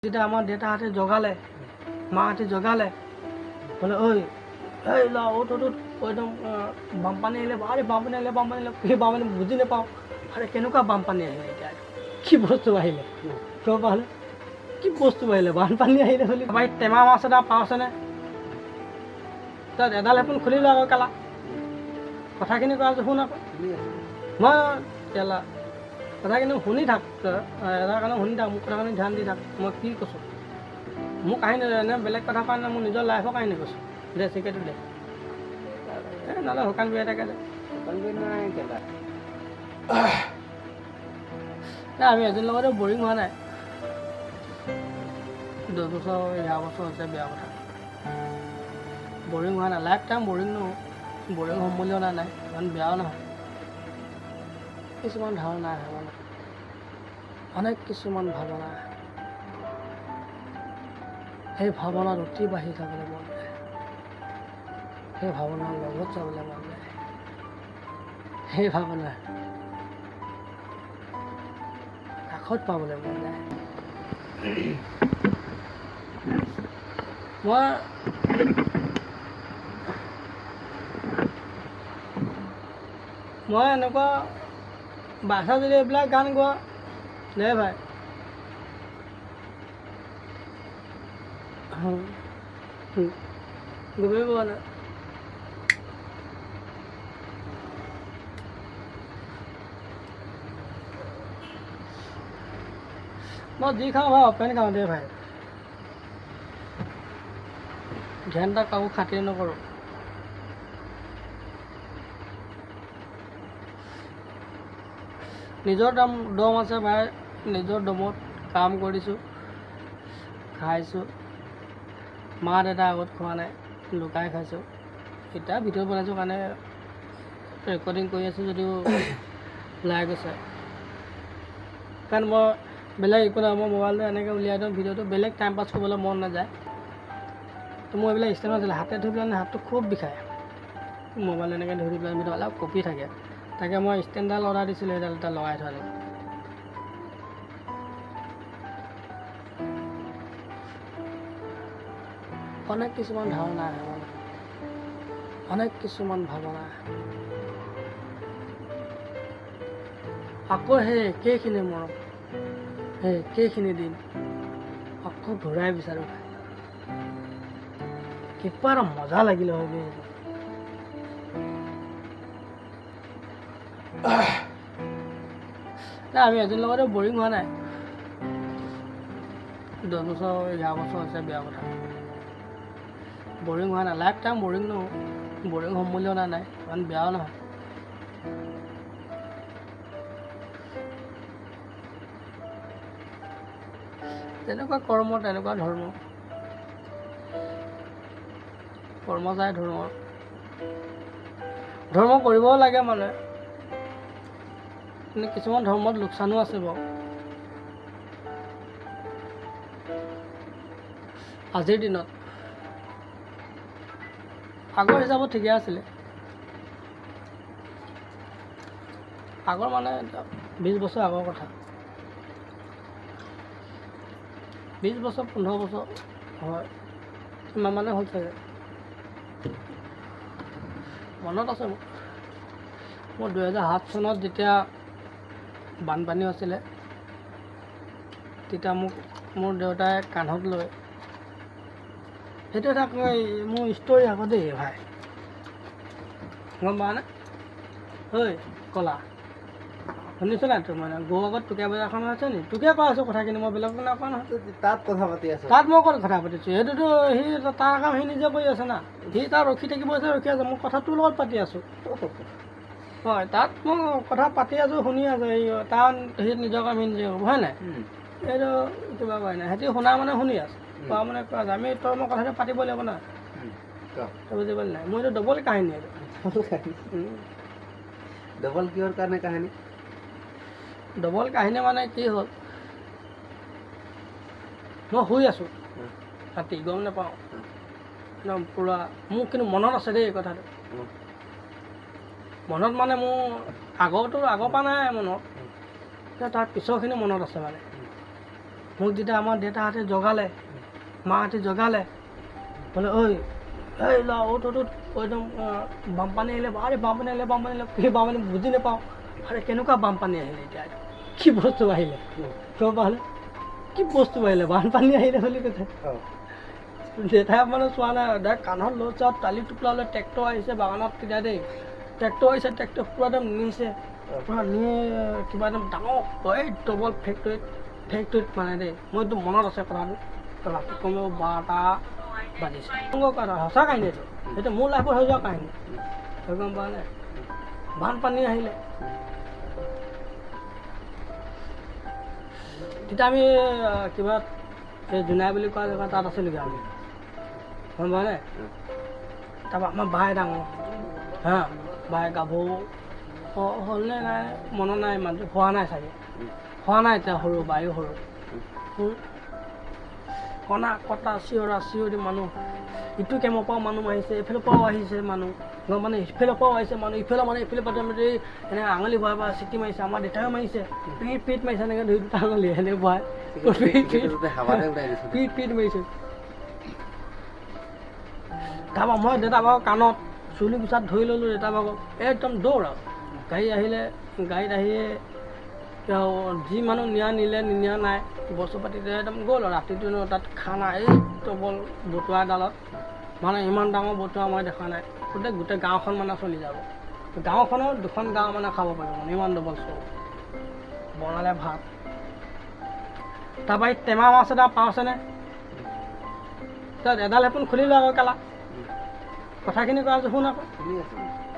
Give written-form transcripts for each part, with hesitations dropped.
যেতিয়া আমাৰ দেউতাহঁতে জগালে, মাহঁতে জগালে, বোলে ঐ এই ল অ'ত অ'ত একদম বানপানী আহিলে, আৰে বানপানী আহিলে, বানপানী আহিলে, কি বানপানী বুজি নাপাওঁ। আৰে কেনেকুৱা বানপানী আহিলে এতিয়া, কি বস্তু আহিলে গম পালে, কি বস্তু আহিলে, বানপানী আহিলে বুলি। আমাৰ টেমা মাছ এটা পাওঁছেনে, তাত এডাল হেডফোন খুলি লোৱা আকৌ কেলা, কথাখিনি কোৱা শুন আকৌ, মই কেলা কথাখিনি শুনি থাক, এটা কাৰণে শুনি থাক, মোৰ কথাখিনি ধ্যান দি থাক, মই কি কৈছোঁ, মোৰ কাহিনী এনে বেলেগ কথা কোৱা নাই, মোৰ নিজৰ লাইফৰ কাহিনী কৈছোঁ। দে চিকেটো দে, এই নহ'লে শুকান বিয়া থাকে দে। আমি এজনীৰ লগতে বৰিং হোৱা নাই, 10 বছৰ 11 বছৰ হৈছে, বেয়া কথা, বৰিং হোৱা নাই, লাইফ টাইম বৰিং নহওঁ, বৰিং হ'ম বুলি অনা নাই, ইমান বেয়াও নহয়। কিছুমান ধাৰণা আহে মানে, অনেক কিছুমান ভাৱনা আহে, সেই ভাৱনাত অতি বাঢ়ি যাবলৈ মন যায়, সেই ভাৱনাৰ লগত যাবলৈ মন যায়, সেই ভাৱনা কাষত পাবলৈ মন যায়। মই মই এনেকুৱা বাছা যদি এইবিলাক গান গোৱা দে ভাই, গমেই পোৱা নাই। মই যি খাওঁ ভাই অপেন খাওঁ দেই ভাই, ধ্যান এটা কাকো খাতিৰ নকৰোঁ। নিজৰ দম আছে ভাই, নিজৰ দমত কাম কৰিছোঁ, খাইছোঁ, মা দেউতাৰ আগত খোৱা নাই, লুকাই খাইছোঁ। এতিয়া ভিডিঅ' বনাইছোঁ কাৰণে ৰেকৰ্ডিং কৰি আছোঁ যদিও ওলাই গৈছে, কাৰণ মই বেলেগ একো নাই, মই মোবাইলটো এনেকৈ উলিয়াই দিওঁ ভিডিঅ'টো, বেলেগ টাইম পাছ কৰিবলৈ মন নাযায়। তো মোৰ এইবিলাক ষ্টেণ্ড আছিলে, হাতে ধৰি পেলাই হাতটো খুব বিষায়, মোবাইল এনেকৈ ধৰি পেলাই ভিডিঅ' অলপ কঁপি থাকে, তাকে মই ষ্টেণ্ডডাল অৰ্ডাৰ দিছিলোঁ, সেইডাল এটা লগাই থোৱা নাই। অনেক কিছুমান ধাৰণা আহে মানে, অনেক কিছুমান ভাৱনা আহে, আকৌ সেই একেইখিনি মৰম, সেই একেইখিনি দিন আকৌ ঘূৰাই বিচাৰোঁ। কিবা এটা মজা লাগিলে হয় বে। নাই, আমি এজনীৰ লগতে বৰিং হোৱা নাই, 10 বছৰ 11 বছৰ হৈছে, বেয়া কথা, বৰিং হোৱা নাই, লাইফ টাইম বৰিং নহওঁ, বৰিং হ'ম বুলি অনা নাই, ইমান বেয়াও নহয়। তেনেকুৱা কৰ্ম, তেনেকুৱা ধৰ্ম, কৰ্ম যায় ধৰ্ম, ধৰ্ম কৰিবও লাগে মানুহে, কিন্তু কিছুমান ধৰ্মত লোকচানো আছে বাৰু। আজিৰ দিনত আগৰ হিচাপত ঠিকে আছিলে, আগৰ মানে 20 বছৰ আগৰ কথা, 20 বছৰ 15 বছৰ হয় সিমান মানে হ'ল চাগে, মনত আছে মোৰ। মোৰ 2007 চনত যেতিয়া বানপানী হৈছিলে, তেতিয়া মোক মোৰ দেউতাই কান্ধত লৈ, সেইটো এটা মোৰ ষ্টৰী আকৌ দেই ভাই, গম পাৱানে? ঐ কলা শুনিছ নাই তোৰ? মানে গৰু আগত টুকীয়া বজাৰখন আছে নি? তোকে কৈ আছোঁ কথাখিনি, মই বেলেগক নাই কোৱা নহয়। তাত কথা পাতি আছ? তাত মই ক'ত কথা পাতিছোঁ, সেইটোতো সি তাৰ কাম সি নিজে কৰি আছে না, সি তাত ৰখি থাকিব আছে, ৰখি আছে, মই কথা তোৰ লগত পাতি আছোঁ। হয়, তাত মই কথা পাতি আছোঁ, শুনি আছোঁ, এই তাৰ সি নিজৰ কাম সি নিজে কৰিব, হয় নাই? এইটো কিবা কয় নাই, সিহঁতি শুনা মানে শুনি আছে, কোৱা মানে কোৱা আছে, আমি তই মই কথাটো পাতিব লাগিব না, তই বুজি পালি নাই? মোৰ এইটো ডবল কাহিনী, এইটো ডবল কিহৰ কাৰণে কাহিনী? ডবল কাহিনী মানে কি হ'ল, মই শুই আছোঁ ৰাতি, গম নাপাওঁ, একদম পূৰা মোৰ কিন্তু মনত আছে দেই কথাটো, মনত মানে মোৰ আগৰটো আগৰ পৰা নাই মনত, তাৰ পিছৰখিনি মনত আছে মানে। মোক যেতিয়া আমাৰ দেউতাহঁতে জগালে, মাহঁতে জগালে, বোলে ঐ এই ল উঠ উঠ উঠ, একদম বানপানী আহিলে। আৰে বানপানী আহিলে, বানপানী আহিলে, কি বানপানী বুজি নাপাওঁ। আৰে কেনেকুৱা বানপানী আহিলে এতিয়া, কি বস্তু আহিলে গম পালে, কি বস্তু আহিলে, বানপানী আহিলে বুলি কৈছে। দেউতাই মানে চোৱা নাই, ডাইৰেক্ট কাণত লৈছে আৰু টালি টোপোলা লৈ ট্ৰেক্টৰ আহিছে বাগানত তেতিয়া দেই। ট্ৰেক্টৰ আহিছে, ট্ৰেক্টৰ পূৰা একদম নিছে, পূৰা নিয়ে কিবা একদম ডাঙৰ এই ডবল ফেক্টৰীত, ফেক্টৰীত মানে দেই। মোৰ এইটো মনত আছে কথাটো। ৰাতি কমেও 12টা বাজিছে। সঁচা কাহিনী এইটো, সেইটো মোৰ লাইফত হৈ যোৱা কাহিনী, তই গম পোৱা নাই। বানপানী আহিলে তেতিয়া আমি কিবা এই জোনাই বুলি কোৱা জেগা তাত আছিলোগৈ আমি, গম পোৱা নাই। তাৰপৰা আমাৰ বাই ডাঙৰ, হা বাই গাভৰু হ'লনে নাই মনত নাই, ইমান হোৱা নাই চাগে, হোৱা নাই এতিয়া, সৰু বায়ো সৰু। কণা কটা চিঞৰা চিঞৰি মানুহ, ইটো কেমৰ পৰাও মানুহ আহিছে, এইফালৰ পৰাও আহিছে মানুহ, গম মানে ইফালৰ পৰাও আহিছে মানুহ, ইফালৰ মানুহ ইফালে পৰা এনেকৈ আঙুলি ভৰাই ভৰাই চিটি মাৰিছে, আমাৰ দেউতাইও মাৰিছে, পিঠ পিঠ মাৰিছে, এনেকৈ ধৰি দুটা আঙুলি এনেকৈ ভৰাই পিঠ পিঠ পিঠ পিঠ মাৰিছে। তাৰপৰা মই দেউতা ভাগৰ কাণত চুলি কোচাত ধৰি ল'লোঁ, দেউতা ভাগৰ একদম দৌৰ আৰু গাড়ী আহিলে, গাড়ীত আহিয়ে যি মানুহ নিয়া নিলে, নিনিয়া নাই, বস্তু পাতি একদম গ'ল। ৰাতিটো তাত খানা এই তবল বটুৱাডালত, মানে ইমান ডাঙৰ বটুৱা মই দেখা নাই, গোটেই গোটেই গাঁওখন মানে চলি যাব, গাঁওখনৰ দুখন গাঁও মানে খাব পাৰিব, মানে ইমান ডবল চৌ বনালে ভাত। তাৰপৰা এই টেমা মাছ এটা পাওঁছেনে, তাত এডাল হেডফোন খুলি লোৱা আকৌ কেলা, কথাখিনি কোৱা শুন আকৌ,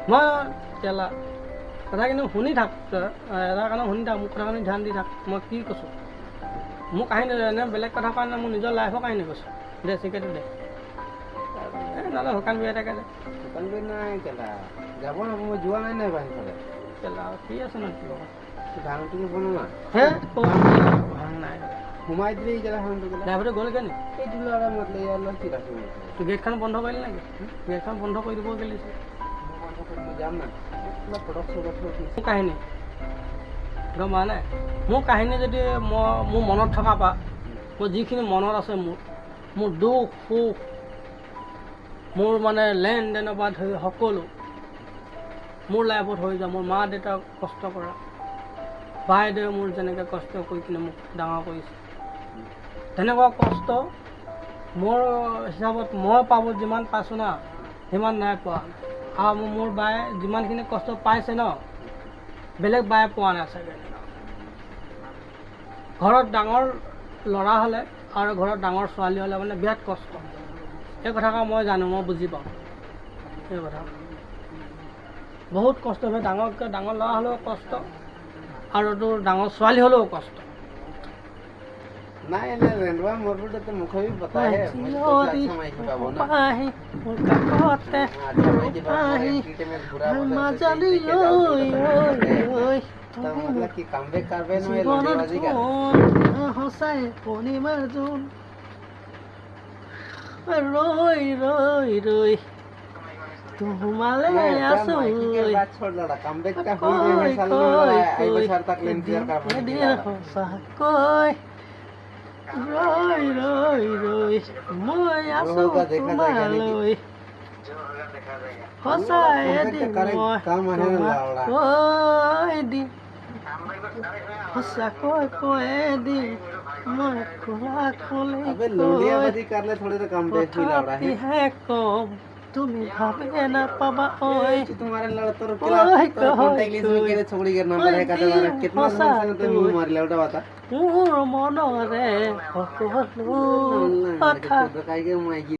মই কেলা কথাখিনি শুনি থাক, এটা কাৰণে শুনি থাক, মোৰ কথাখিনি ধ্যান দি থাক, মই কি কৈছোঁ, মোৰ কাহিনী এনে বেলেগ কথা কোৱা নাই, মোৰ নিজৰ লাইফৰ কাহিনী কৈছোঁ। দে চিকেটো দে, এই নহ'লে শুকান বিয়া থাকে দে। শুকান বিয়া নাই কেলা, যাব না, মই যোৱা নাই নাই সেইফালে। কেলা কি আছে ন তোৰ লগত? ধানটো বনোৱা হে ভাং নাই, সোমাই দিলে কেলা ধানটো কেলা। ড্ৰাইভাৰটো গ'লগৈ নি? এইটো ল'ৰা মতলব ইয়াৰ লগত কি আছে? গেটখন বন্ধ কৰিলি নেকি? গেটখন বন্ধ কৰি দিব গেলিছে। মই যাম না। মোৰ কাহিনী গম পোৱা নাই? মোৰ কাহিনী যদি মই মোৰ মনত থকা পৰা মোৰ যিখিনি মনত আছে, মোৰ দুখ সুখ, মোৰ মানে লেনদেনৰ পৰা ধৰি সকলো মোৰ লাইফত হৈ যোৱা, মোৰ মা দেউতাক কষ্ট কৰা, বাইদেৱে মোৰ যেনেকৈ কষ্ট কৰি কিনে মোক ডাঙৰ কৰিছে, তেনেকুৱা কষ্ট মোৰ হিচাপত মই পাব যিমান পাইছোঁ না সিমান নাই পোৱা। আৰু মোৰ বায়ে যিমানখিনি কষ্ট পাইছে ন, বেলেগ বায়ে পোৱা নাই চাগে। ঘৰত ডাঙৰ ল'ৰা হ'লে আৰু ঘৰত ডাঙৰ ছোৱালী হ'লে মানে বিৰাট কষ্ট। এই কথাষাৰ মই জানো, মই বুজি পাওঁ এই কথা। বহুত কষ্ট হয়, ডাঙৰকৈ ডাঙৰ ল'ৰা হ'লেও কষ্ট আৰু তোৰ ডাঙৰ ছোৱালী হ'লেও কষ্ট। নাই নাই ৰেন্দুৱা মৰবুটো তো মুখে भी पता है, मुझे तो अच्छा माइकी पाबो ना। পাহি মোৰ কাষতে পাহি মাজলি ঐ ঐ मतलब कि कमबैक करबे न জীৱনত लौंडेबाजी कर সঁচাই পূৰ্ণিমাৰ জোন ৰৈ ৰৈ ৰৈ তোমালে আছো। কৈ কৈ কৈ এদিন সঁচাকৈ ৰৈ ৰৈ ৰৈ মই আছো তোমালৈ, সঁচাই এদিন মই তোমাক কৈ দিম, সঁচাকৈ কৈ দিম মই খোলা খুলি তথাপিহে কম, তুমি ভাবে নাপাবা ঐ। মোৰ মনৰে সকলো কথা।